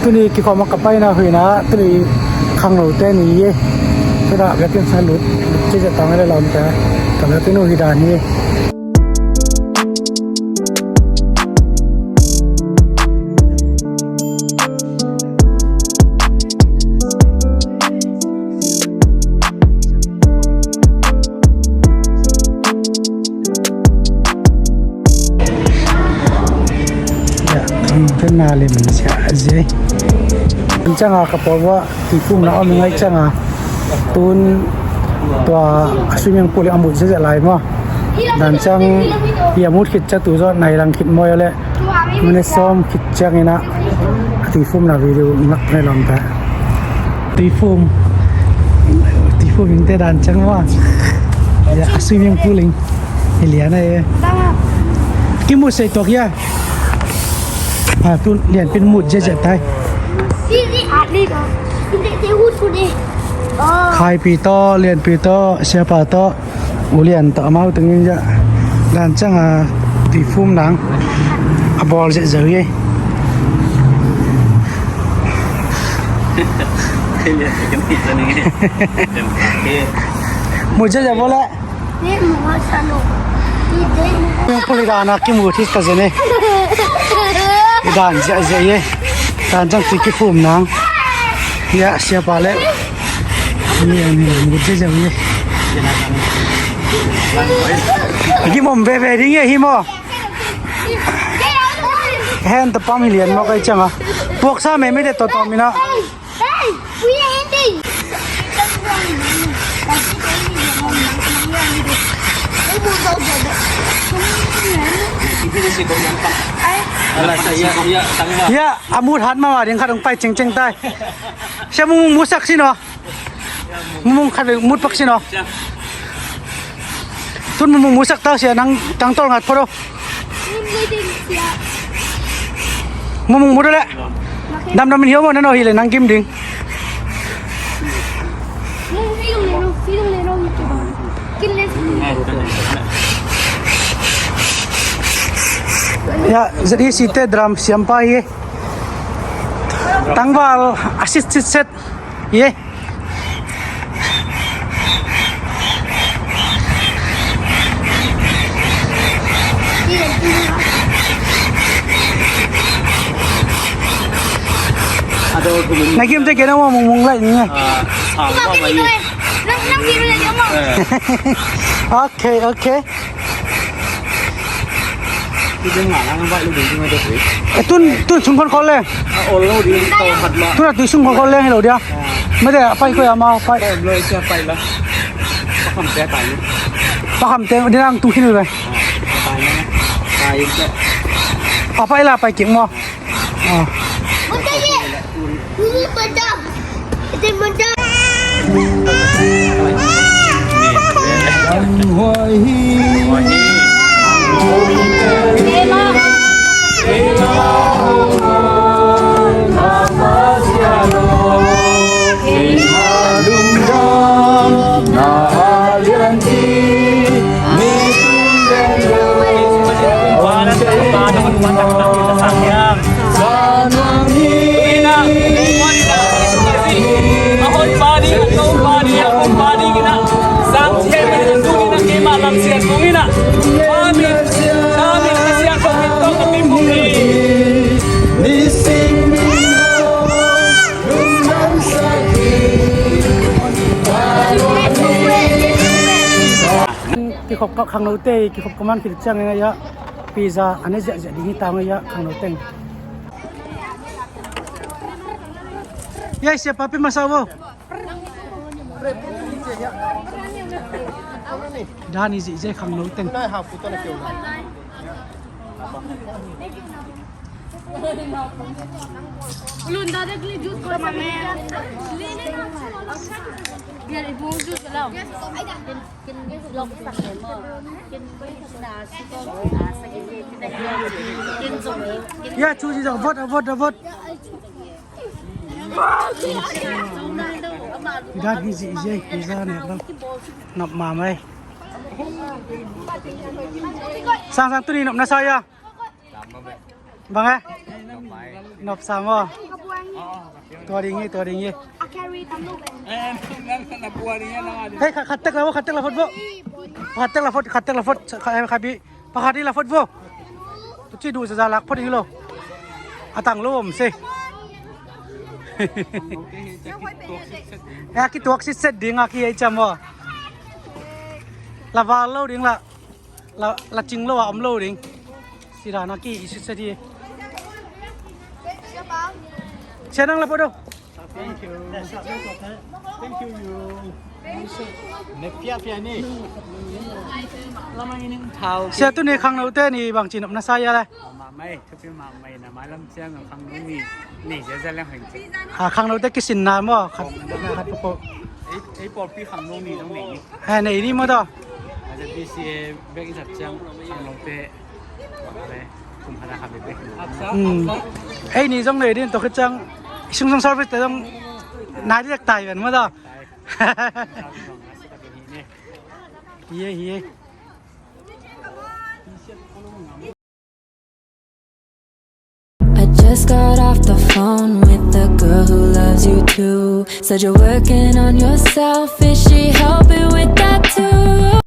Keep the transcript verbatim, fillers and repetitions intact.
Tuni kikhawm a ka paina hoihna, tuni khangnote ni hi. Tuna biakinn sung lut, lut ciahciah tang le lawmte. Ka biakinn uh hi dan hi. Ya, tena le min sia zie. Changa ka pawl va. Tuifumna om ngai cianga tun tua a swimming pool i a mut ziahziah lai maw? Dan ciang i a mut khit ciang tu zawh nai lang khit mawi a leh minute sawm khit ciangin ah a tuifumna video ngak nai lawm ta. Tuifum, tuifum in te dan ciang maw? Ya, a swimming pool in hi lian a e. Ki mut sei tuak hia. A tu lian pin mut ziahziah tai. Khaipi tawh, Lianpi tawh, Siapa tawh, U Lian tawh amau tengin zah dan cianga tuifum nang a bawl ziahziah hi. Mut ziahziah bawl leh. Meng puli dana kimu this ka zene. Dan ziahziah ye. Dan ciang tui kifum nang. Ya, Siapa le. Ni, ni, mu ziahziah ye. Gimom veve ding ye hi maw. Hen ta pam hi lian maw kai cianga. Puaksa me me de to to mina. Ya, a mut hat mama ding khat hong pai cengceng tai. Sia mung mung musak si no. Mung mung khat mut pak si no. Tun mung mung musak tau sia nang tang tol ngat photo. Mung mung mut le. Dam dam min hiau mo na no hi le nang kim ding. Ya, Z E C te drum siampa hi. Tangval a sit sit set hi. Na kim te kena mo mung mung lai ni. Okay, okay. Eh, tun, tun sung khol khol le. Tun a tui sung khol khol le hi lo dia. Mede a pai ko ya ma pai. Pa kham te dinang tu khin le. A pai la pai kim mo. Kikhop ka khangnote, kikhop ka man khit ciangin a ia pizza a ne ziahziah ding hi ta ung a ia khangno teng. Ia, Siapa pi masa vo. Dan i zihzia khangno teng. Ia, chu zizak vot, a vot, a vot. Gak hi zihziai, hi za nek lo. Nop mamai. Sang sang tuni nop na sa ia. Bang e? Nop sa maw? Tua ding hi, tua ding hi. Hei, khat, khat tek la vo, khat tek la phot vo. Khat tek la phot, khat tek la phot. Khat, khat pi. Pakhat hi la phot vo. Tua ci duh zaza lak phot hi lo. A tang lo om se. E, a kituak sitset ding a ki ei cam aw. La val lo ding la. La, la cing lo a om lo ding. Sidan a ki i sitset hi. Sia nang la phot do. Thank you. Thank you, you. Ne pia pia ni. Sia, tuni khangnote ni bang ci nop na sa ia le? Mah mai, thupi mah mai na, mailam ciang khangno ni, ni zia zia leng heng ci. Ha, khangnote kisinna maw, khat, khat po po. Ei, ei pawlpi khangno ni zong nei ni. Ha, nei ni maw taw. A, zia B C A bek i zat ciang khangnote. Hmm. Ei ni zong nei ding, tua khit ciang sung sung service te zong nai dek tai ven maw taw. Hi e, hi e. I just got off the phone with the girl who loves you too. Said you're working on yourself. Is she helping with that too?